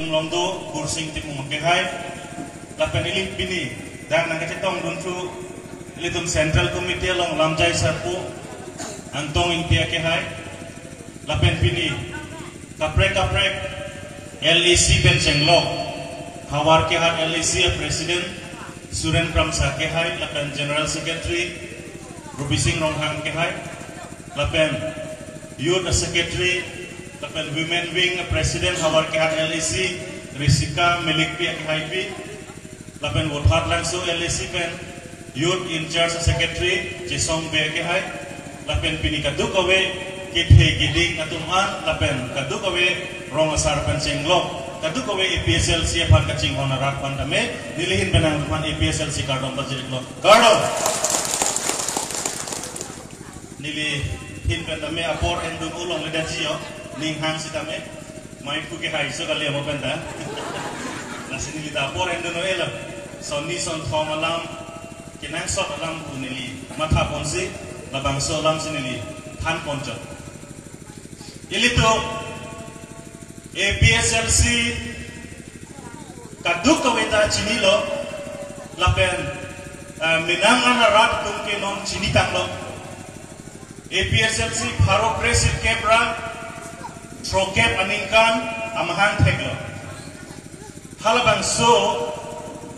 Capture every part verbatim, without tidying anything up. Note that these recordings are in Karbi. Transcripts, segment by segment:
Longdo Kursing Timung akehai, lapen ili pini dak nangkachetongdun thu ilitum Central Committee along lamjai sarpo Angtong Ingti akehai, lapen pini kaprek kaprek L A C pen chenglok, Howraghat L A C a President Suren Kramsa akehai, lapen General Secretary Rubi Sing Ronghang akehai, lapen Youth a Secretary, lapen Women Wing a President Howraghat L A C Risika Milikpi akehaipi, lapen Vothatlangso L A C pen Youth in Charge a Secretary Chesong Bey akehai, lapen pini kadokave kethe keding atum an, lapen kadokave rong asar pen chenglok, kadokave A P H L C aphan kachinghon arat aphan tame, neli ahin pen nangphan A P H L C kardom pajirlo. Kardom. Neli ahin pen tame apor endun ulong le daji yo, ning hang sitame, mai pu kehai so kali amo penta. Lasi neli ta apor endun o elo. Sonni sonthom alam, kenangsot alam pu neli mathaponsi, labangso alamsi neli thanponchot. Ilitum A P H L C kadokave ta chinilo, lapen, eh, menang an arat atum ke non chinitanglo. A P H L C pharo kresirkep ra throkep aningkan amahang theklo. Halabangso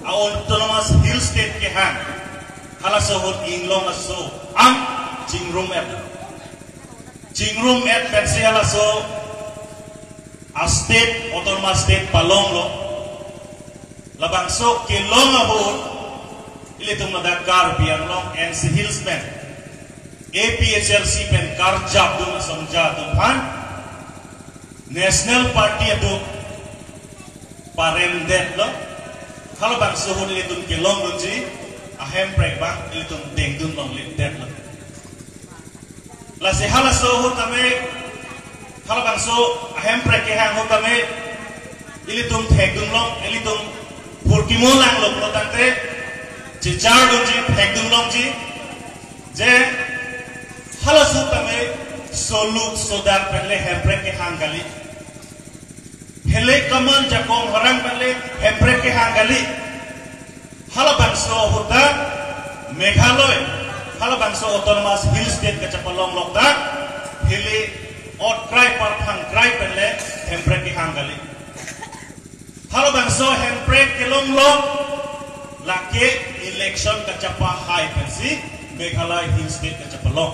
a Autonomous Hill State kehang, halaso ahut inglong aso an chingrum-et. Chingrum-et pensi halaso a state, Autonomous State palonglo. Labangso kelong ahut ilitum ladak Karbi Anglong N C Hills pen A P H L C pen karjapdun asongja atum aphan National Party atum paremdetlo. Halabangso ahut ilitum kelongdunji ahemprek abang ilitum dengdun longlipdetlo. Lasi halaso ahut tame, halabangso ahemprek kehang ahut tame, ilitum thekdunlong, ilitum phurkimo langlo pulo tangte, chechardunji, thekdunlongji, je halaso tame soluk sodak pen le hemprek kehang kali. Hilai kaman jakong horang pen le hemprek kehang kali. Halabangso ahut ta Meghalaya, halabangso Autonomous Hill State kachepalonglok ta, hilai otkrai parphangkrai pen le hemprek kehang kali. Halabangso hemprek kelonglok, lake election kachepahai pensi Meghalaya Hill State kachepalong.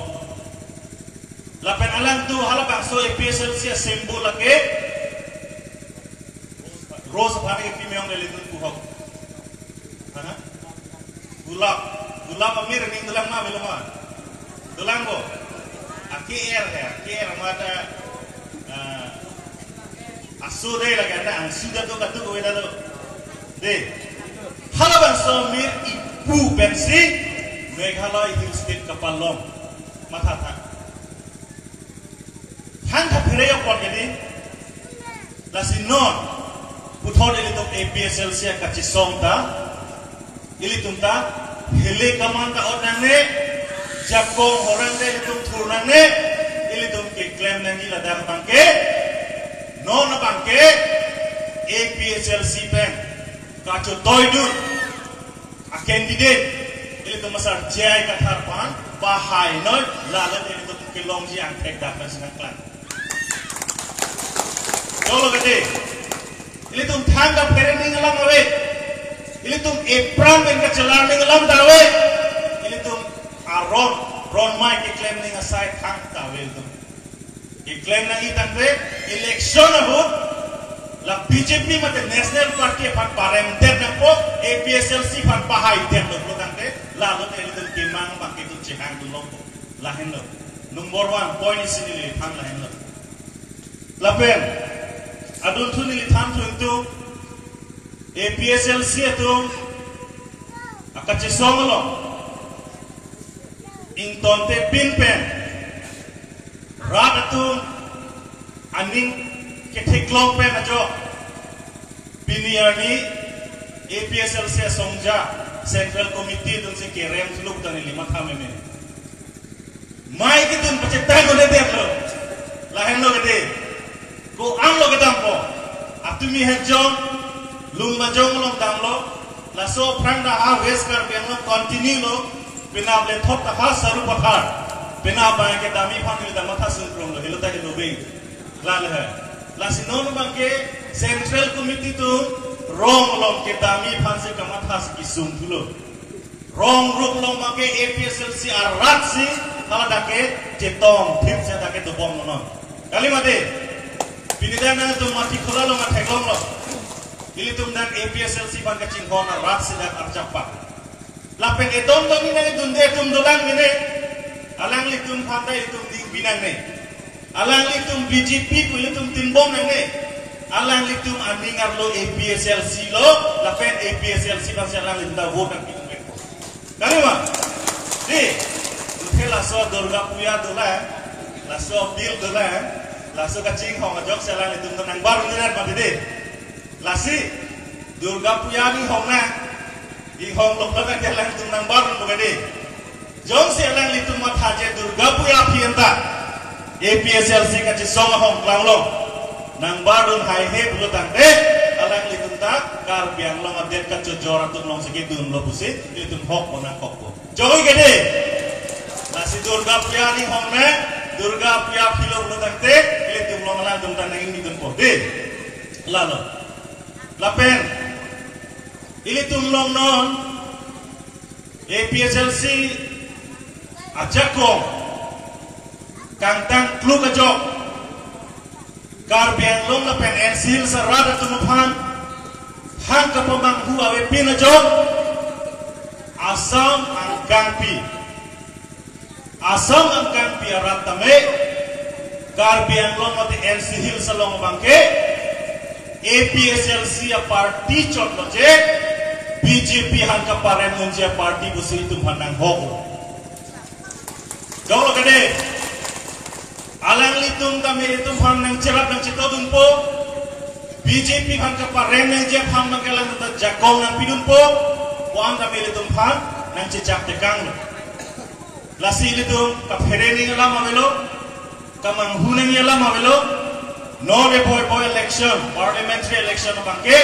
Lapen alangtum halabangso A P H L C a symbol lake rose aphan ke pi meyong lele dun puhok. Hana? Gulap. Gulap amir ning dolang ma, belum ma? Dolang bo? Ake-er he, ake-er mata, ah, asu dei lagi anda angsu datu katu kue datu. Dei. Halabangso amir ipu pensi Meghalaya Hill State kapalong. Mathatha. Thangta phere yok pon kedi. Lasi non puthot ilitum A P H L C akachesong ta, ilitum ta hilai kaman ta ot nangne, jakong horang ta ilitum thur nangne, ilitum keklem nangji ladak abangke, non abangke A P H L C pen kachetoidun a candidate, ilitum asar J I Kathar aphan pahai noi, ladak ilitum kelongji angthek dak nangsinangklang. Dolo kedi, ilitum thangta phere ning alam ave, ilitum epran pen kachelar ning alam ta ave, ilitum aron, ronmai keklem ning asai thangta ave ilitum. Keklem nangji tangte election ahut la B J P mate National Party aphan paremdet nangpo, A P H L C aphan pahaidetlo pulo tangte, ladak ilitum kemang abangke itum chehangdun longpo. Lahenlo. Number one point isi neli than lahenlo. Lapen adunthu neli thanthu itum A P H L C atum akachesong along ingtonte pinpen rat atum aning ketheklong pen ajok pini arni A P H L C asongja Central Committee atumsi kerem thuluk ta neli matha meme. Mai kedun pachetang ko-an detlo. Lahenlo kedi. Ko-anlo kedampo. A Tumi hejong, Lumbajong along damlo, laso aphrang ta ha West Karbi Anglong continue lo, penap le thot ta ha Sarupathar, penap abangke dam-i aphan neli ta matha sungkronglo, helo ta helo beng. Lale hai. Lasi non abangke Central Committee atum rong along kedam-i aphansi kamatha si kesung thulo. Rong rup along abangke A P H L C arat si hala dak ke chetong thip si dak ke dobom non. Kali mati. Pini dak nangtum Mathi Khola along atheklonglo. Ilitum dak A P H L C aphan kachinghon arat si dak archappa. Lapen eton toni nangdunde atum dolang mene. Alanglitum aphan ta itum ning binang ne. Alanglitum B J P pu ilitum tinbom nangne. Alanglitum aning arlo A P H L C lo, lapen A P H L C aphansi alanglitum ta vote nangpidun vek. Kali ma? Di, uthe laso Durga Puja dolang, laso bill dolang, laso kachinghon ajoksi alanglitum ta nangbar undirat mati di. Lasi, Durga Puja ni hong na, di hong lok lok aja alanglitum nangbar un bukan di. Jongsi alanglitum matha je Durga Puja aphi anta A P H L C kachesong ahong klanglo. Nangbar un haihe pulo tangte alanglitum ta Karbi Anglong adet kachojor atum alongsi kedunlo pusi ilitum hok po nangkok po. Joi ke de. Lasi Durga Puja ni hong na, Durga Puja aphi lo pulo tangte ilitum along alanglitum ta nang-ingni dunpo de. Lalo. Lapen ilitum along non A P H L C ajakong kangtang kluk ajok Karbi Anglong lapen N C Hills arat atum aphan hang kapamanghu avepin ajok Assam angkangpi. Assam angkangpi arat tame Karbi Anglong mate N C Hills along abangke A P H L C aparty chotlo je B J P hang kaparem nangji aparty pusi itum aphan nanghok. Jonglo kade alanglitum tame itum aphan nangcherap nangchito dunpo. B J P hang kaparem nangji aphan abangke alanglitum ta jakong nangpidunpo. Wan tame itum aphan nangchechak tekanglo. Lasi ilitum kaphere nangji alam avelo, kamanghu nangji alam avelo, non epoi epoi election, parliamentary election abangke,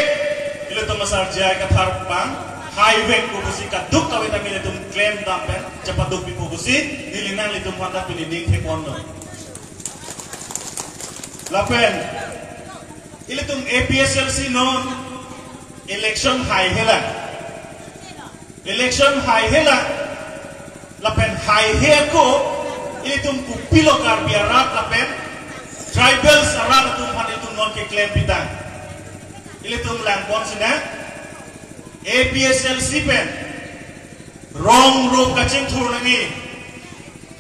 ilitum asar J I Kathar abang, haivek pusi kaduk kave ta ilitum klem dam pen, chepaduk pipo pusi, neli nanglitum aphan ta pini ning theponlo. Lapen, ilitum A P H L C non, election haihe lang. Election haihe lang, lapen haihe ako, ilitum kopilo Karbi arat lapen tribals arat atum aphan ilitum non keklem pitang. Ilitum langpon sinang, A P H L C pen, rong rup kachingthur nangji,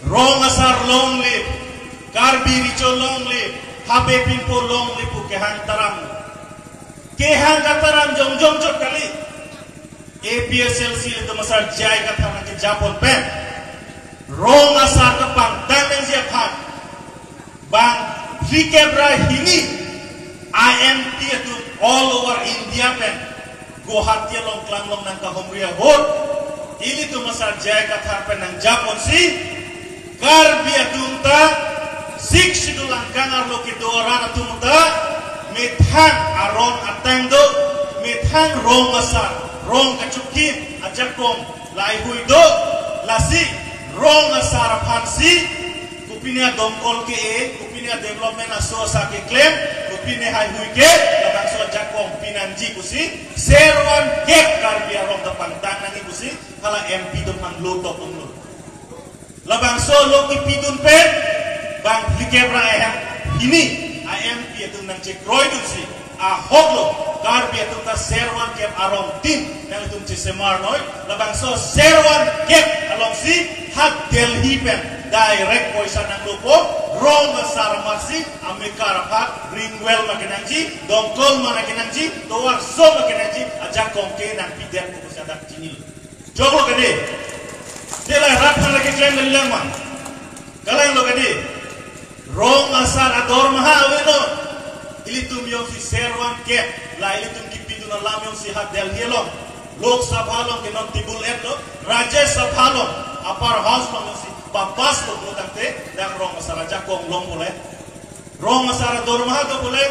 rong asar long live, Karbi Recho long live, Habe Phimpo long live pu kehang taram. Kehang kataram jongjong chot kali. A P H L C ilitum asar J I Kathar nangkejapon pen rong asar kepangtang nangji aphan bang phlikep ra hini I M P atum all over India pen Guwahati along klanglong nangkahumri ahut ilitum asar J I Kathar pen nangjaponsi Karbi atum ta Sixth Schedule angkang arlo kedo arat atum ta methang aron ateng do, methang rong asar, rong kachukit ajakong lahaihui do, lasi rong asar aphansi kopine adongkol ke-e, kopine adevelopment aso asa keklem, kopine haihui ke, labangso ajakong pinangji pusi, servan kep Karbi arong ta pangtang nangji pusi, hala M P atum aphan lo tok umlo. Labangso lo kipidun pen, bang phlikep ra ehem hini, I M P atum nangchekroidunsi, ahok lo, Karbi atum ta servan kep arong tin, nanglitum chesemar noi, labangso servan kep alongsi, ha Delhi pen, direct poisa nanglopo, rong asar amarsi, amekar aphan, ring well ma kenangji, dongkol ma nangkenangji, tovar so ma kenangji, ajakong ke nangpidetpo pusi dak chinilo. Choklo kadi. Tela rat aphan lake klem kalilang ma. Kalanglo kadi. Rong asar adormaha avelo. Ilitum jongsi servan kep. La ilitum kipidun alam jongsi ha Delhi along, Lok Sabha along ke non table et lo. Rajya Sabha along, Upper House along jongsi papass lo pulotangte, dak rong asar ajakong long pule. Rong asar adormaha do pule.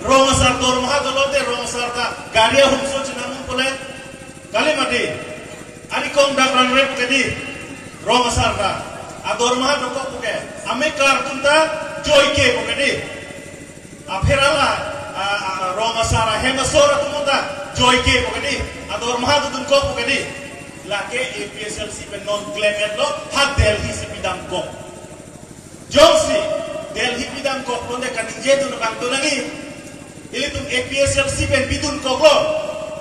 Rong asar dormaha dolo te rong asar ta gari ahumso chenam un pule. Kali mati. Ari kong dak ran rep ke di. Rong asar ta. Adormaha dokok ke. Ame kar atum ta joike ke di. Apherala, a, a, rong asar ahem asor atum ta joike ke di. Adormaha dokok ke di. Lake A P H L C pen non klem-etlo, ha Delhi si pidamkok. Jongsi Delhi pidamkok lonte kaningjedun abang do nangji. Ilitum A P H L C pen pidunkoklo.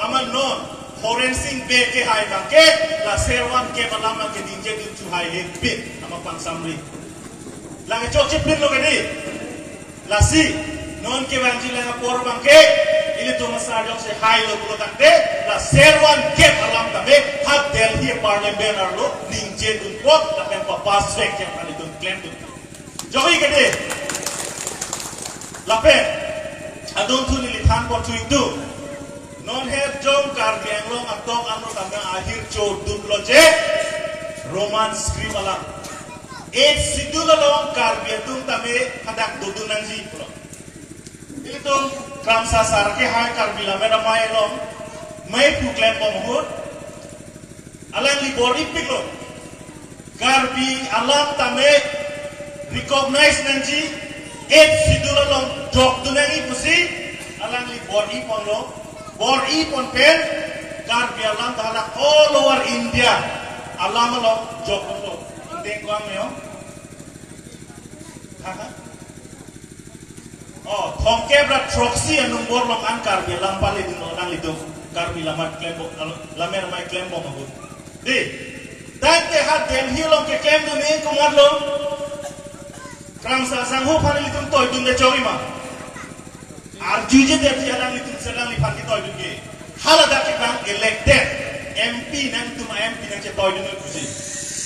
Amat non Horensing Bey kehai abangke la Serwan Camp alam abangke ningjedun chuhai hepin amat pangsamri. Lake chokche pinlo ke di. Lasi non kevangji lang apor abangke ilitum asar jongsi hailo pulo tangte la Serwan Camp alam tame ha Delhi Parliament arlo ningjedunpo lapen papass vek jang ilitum klemdun. Jogi ke di. Lapen adung thu neli thanpon thu ingdung. Non het jong Karbi Anglong atok ano tame ahir chodunlo je Roman script alam. Eighth Schedule along Karbi atum tame hadak dodun nangji pulo. Ilitum Kramsa sar kehai Karbi Lammet Amei along mei pu klembom ahut alangli bor-ipiklo. Karbi alam tame recognize nangji, Eighth Schedule along jokdun nangji pusi alangli bor-iponlo. Bor-ipon pen Karbi alam ta hala all over India alam along jokdunlo. Ingdeng ko-an me ho? Ha, ha. Oh, thomkep ra throksi anung bor along an Karbi alam paledunlo nanglitum. Karbi Lammet Klembom, Lammet Amei klembom ahut. Di, tangte ha Delhi along keklemdun ni komatlo? Kramsa sangho aphan ilitum toidunde chorima. Arjuje Delhi alanglitum selangliphan ketoidun ke. Haladak ke bang elected M P nangtum M P nangchetoidun pusi.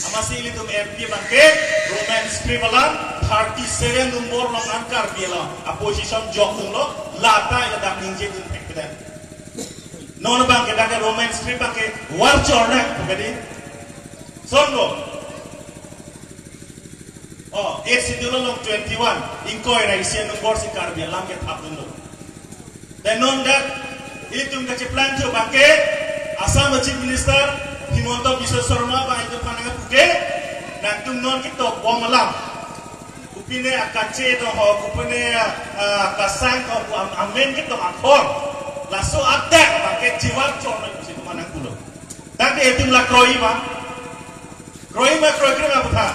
Amatsi ilitum M P abangke Roman script alam thirty seven number along an Karbi alam opposition jokdunlo, lata ila dak ningjedun thek pedan. Non abangke dak Roman script abangke war chorna ke di. Songo. Oh, Eighth Schedule along twenty-one, ingkoi ra isi anung bor si Karbi alam kethapdunlo. Dan non dak ilitum kacheplang thu abangke Assam Chief Minister Himanta Biswa Sarma abang ilitum aphan nangpuke, nangtum non ketokbom alam. Kopine akache do ho, kopine, ah, akasang do ho, am-, amen ketok akhor. Laso adak abangke jiwar chorna pusi itum aphan nangpulo. Tangte itum la kroi ma. Kroima kroikre ma putha.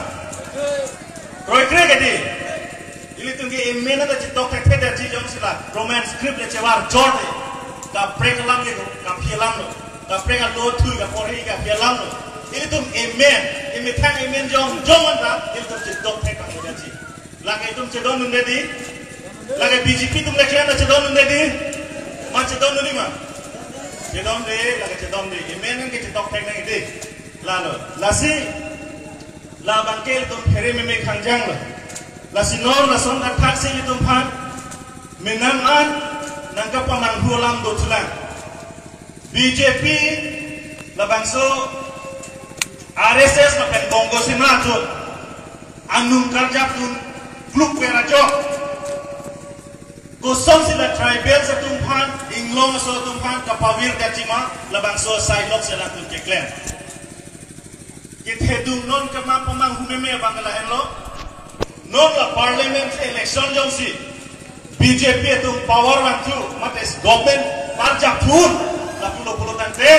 Kroikre ke di. Ilitum ke amen ta chetok thekthedetji jongsi la Roman script le chevar chorde. Kaprek alam ke kaphi alamlo. Kaprek alo thui kaporhi kaphi alamlo. Ilitum amen. Imethang amen jongjong anta ilitum chetok thek kaphedaji. Lake itum chedondunde di. Lake B J P atum le klem ta chedondunde di. Ma chedondun ni ma. Chedonde, lake chedonde. Amen ke chetok thek nangji. Lalo, lasi, labangke ilitum phere meme khangjanglo. Lasi non lason athak si ilitum aphan menang an nangkapamanghu alam dothulang. B J P labangso R S S lapen Bongo Sena atum anung karjapdun klukver ajok. Kosonsi la tribals atum aphan, inglong aso atum aphan kapavirdetji ma, labangso asai lok si latum keklem. Kethedung non kemapamanghu meme abang lahenlo. Non la parliament election jongsi B J P atum power vangthu, mate government parjapthu, lapulo pulo tangte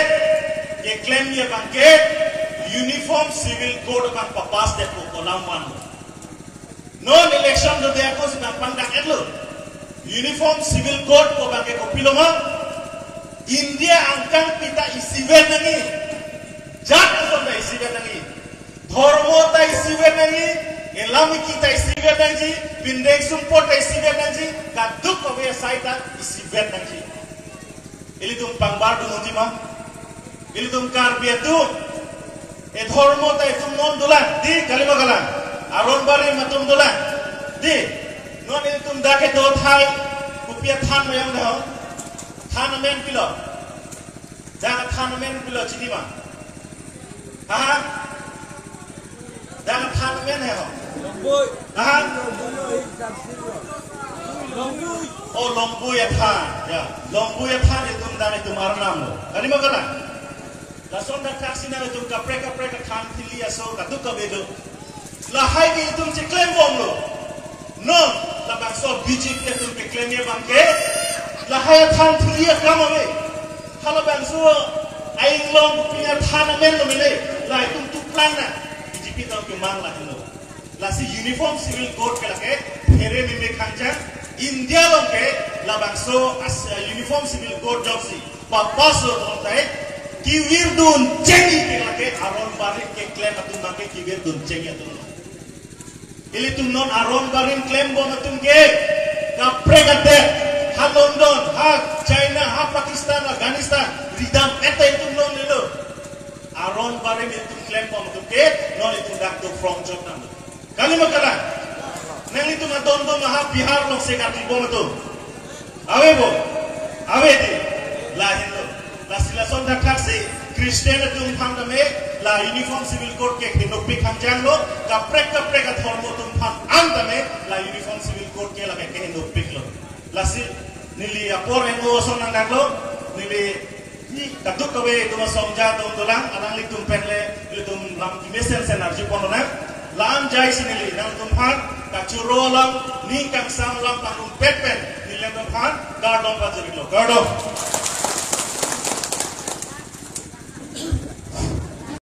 keklemji abangke Uniform Civil Code abang papassdet ko kolam vanlo. Non election dode ako si nangpangdak-etlo. Uniform Civil Code ko abangke kopilo ma? India angkangpi ta isivet nangji. Jat ason ta isivet nangji. Dhormo ta isivet nangji. Elam iki ta isivet nangji. Pindeng sumpot ta isivet nangji. Kadokave asai ta isivet nangji. Ilitum pangbardun unji ma? Ilitum Karbi atum. Edhormo ta itum non dolang. Di, kalima kalang. Aron barim atum dolang. Di. Non ilitum dak kedo athai. Kopi athan mayang dah. Than amen pilo. Dak than amen pilo chini ma? Ha? Dak than amen he ho. Aha. O Longbui athan, ya, Longbui athan itum dan itum arnam lo. Kali ma kalang? Lason dak thaksi nang itum kaprek kaprek athan thili aso kaduk kave do. Lahai ke itum cheklem bomlo. Non, labangso B J P atum keklemji abang ke. Lahai athan thili akam ave. Halabangso ainglong pini athan amen lo mele. La itum tuklang na. B J P atum kemang lahenlo. Lasi Uniform Civil Code ke lake phere meme khangchang, India along ke labangso as, uh, Uniform Civil Code jongsi papass lo tong tai, kevirdun chengji ke lake Aron Barim keklem atum abang ke kevirdun chengji atum. Ilitum non Aron Barim klem bom atum ke kaprek adet, ha London, ha China, ha Pakistan, Afghanistan, ridam ete itum non lelo. Aron Barim itum klem bom atum ke, non itum dak do from jot nang. Kali ma kalang? Nanglitum adon do ma ha Bihar along se karkli bom atum? Ave bo? Ave di. Lahenlo. Lasi lason dak thaksi Christian atum aphan tame, la Uniform Civil Code ke henopik khangchang lo, kaprek kaprek adhormo atum aphan an tame, la Uniform Civil Code ke lake kehenopik lo. Lasi neli apor engo ason nang dak lo, neli ni kaduk kave itum asong ja atum dolang, alanglitum pen le, ilitum lam kemesen sen arju pon nang. La-an jaisi neli nangtum aphan kachoro alam, ning kangsam alam pangrumpet pen, neli nangtum aphan kardom pajirlo, kardom.